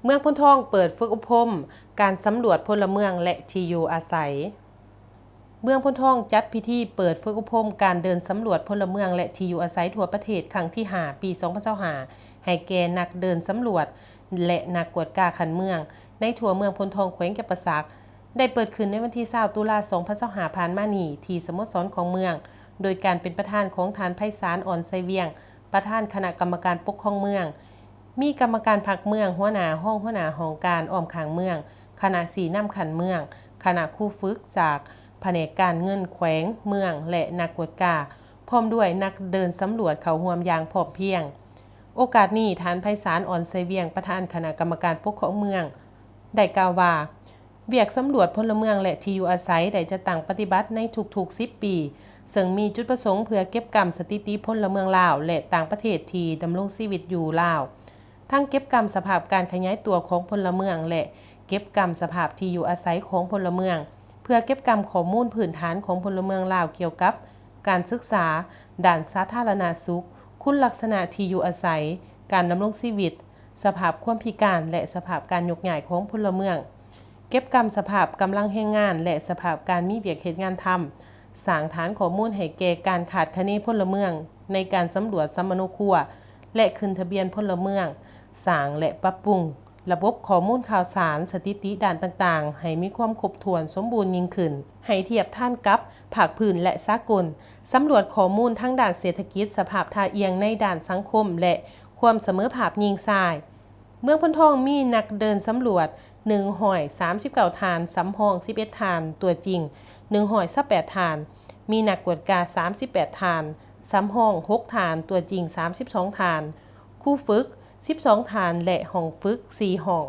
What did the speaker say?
ເມືອງໂພນທອງເປີດຝຶກອົບຮົມການສຳຫຼວດພົນລະເມືອງ ແລະ ທີ່ຢູ່ອາໄສ. ເມືອງໂພນທອງຈັດພິທີເປີດຝຶກອົບຮົມການເດີນສຳຫຼວດພົນລະເມືອງ ແລະ ທີ່ຢູ່ອາໄສທົ່ວປະເທດຄັ້ງທີຫ້າ ປີສອງພັນຊາວຫ້າ ໃຫ້ແກ່ນັກເດີນສຳຫຼວດ ແລະ ນັກກວດກາຂັ້ນເມືອງ ໃນທົ່ວເມືອງໂພນທອງ ແຂວງຈຳປາສັກ ໄດ້ເປີດຂຶ້ນໃນວັນທີຊາວ ຕຸລາ ສອງພັນຊາວຫ້າ ຜ່ານມານີ້ ທີ່ສະໂມສອນຂອງເມືອງ ໂດຍການເປັນປະທານຂອງທ່ານ ໄພສານ ອ່ອນໄຊວຽງ ປະທານຄະນະກຳມະການປົກຄອງເມືອງ, ມີກຳມະການພັກເມືອງ, ຫົວໜ້າ, ຮອງຫົວໜ້າຫ້ອງການອ້ອມຂ້າງເມືອງ, ຄະນະຊີ້ນຳຂັ້ນເມືອງ, ຄະນະຄູຝຶກຈາກພະແນກການເງິນແຂວງ, ເມືອງ ແລະ ນັກກວດກາ, ພ້ອມດ້ວຍນັກເດີນສຳຫຼວດເຂົ້າຮ່ວມຢ່າງພ້ອມພຽງ. ໂອກາດນີ້, ທ່ານ ໄພສານ ອ່ອນໄຊວຽງ, ປະທານຄະນະກຳມະການປົກຄອງເມືອງ, ໄດ້ກ່າວວ່າ, ວຽກສຳຫຼວດພົນລະເມືອງ ແລະ ທີ່ຢູ່ອາໄສ ໄດ້ຈັດຕັ້ງປະຕິບັດໃນທຸກໆສິບປີ, ເຊິ່ງມີຈຸດປະສົງເພື່ອເກັບກຳສະຖິຕິພົນລະເມືອງລາວ ແລະ ຕ່າງປະເທດທີ່ດຳລົງຊີວິດຢູ່ລາວ, ທັງເກັບກຳສະພາບການຂະຫຍາຍຕົວຂອງພົນລະເມືອງ ແລະ ເກັບກຳສະພາບທີ່ຢູ່ອາໄສຂອງພົນລະເມືອງ, ເພື່ອເກັບກຳຂໍ້ມູນພື້ນຖານຂອງພົນລະເມືອງລາວກ່ຽວກັບການສຶກສາ, ດ້ານສາທາລະນະສຸກ, ຄຸນລັກສະນະທີ່ຢູ່ອາໄສ, ການດຳລົງຊີວິດ, ສະພາບຄວາມພິການ ແລະ ສະພາບການຍົກຍ້າຍຂອງພົນລະເມືອງ, ເກັບກຳສະພາບກຳລັງແຮງງານ ແລະ ສະພາບການມີວຽກເຮັດງານທຳ, ສ້າງຖານຂໍ້ມູນໃຫ້ແກ່ການຄາດຄະເນພົນລະເມືອງໃນການສຳຫຼວດສຳມະໂນຄົວ ແລະ ຂຶ້ນທະບຽນພົນລະເມືອງ, ສ້າງ ແລະ ປັບປຸງລະບົບຂໍ້ມູນຂ່າວສານ, ສະຖິຕິດ້ານຕ່າງໆ ໃຫ້ມີຄວາມຄົບຖ້ວນສົມບູນຍິ່ງຂຶ້ນ, ໃຫ້ທຽບທານກັບພາກພື້ນ ແລະ ສາກົນ, ສຳຫຼວດຂໍ້ມູນທາງດ້ານເສດຖະກິດ, ສະພາບທ່າອ່ຽງໃນດ້ານສັງຄົມ ແລະ ຄວາມສະເໝີພາບຍິງຊາຍ. ເມືອງໂພນທອງມີນັກເດີນສຳຫຼວດໜຶ່ງຮ້ອຍສາມສິບເກົ້າທ່ານ, ສຳຮອງສິບເອັດທ່ານ, ຕົວຈິງໜຶ່ງຮ້ອຍຊາວແປດທ່ານ, ມີນັກກວດກາສາມສິບແປດທ່ານ, ສຳຮອງຫົກທ່ານ, ຕົວຈິງສາມສິບສອງທ່ານ, ຄູຝຶກສິບສອງທ່ານ ແລະ ຫ້ອງຝຶກສີ່ຫ້ອງ.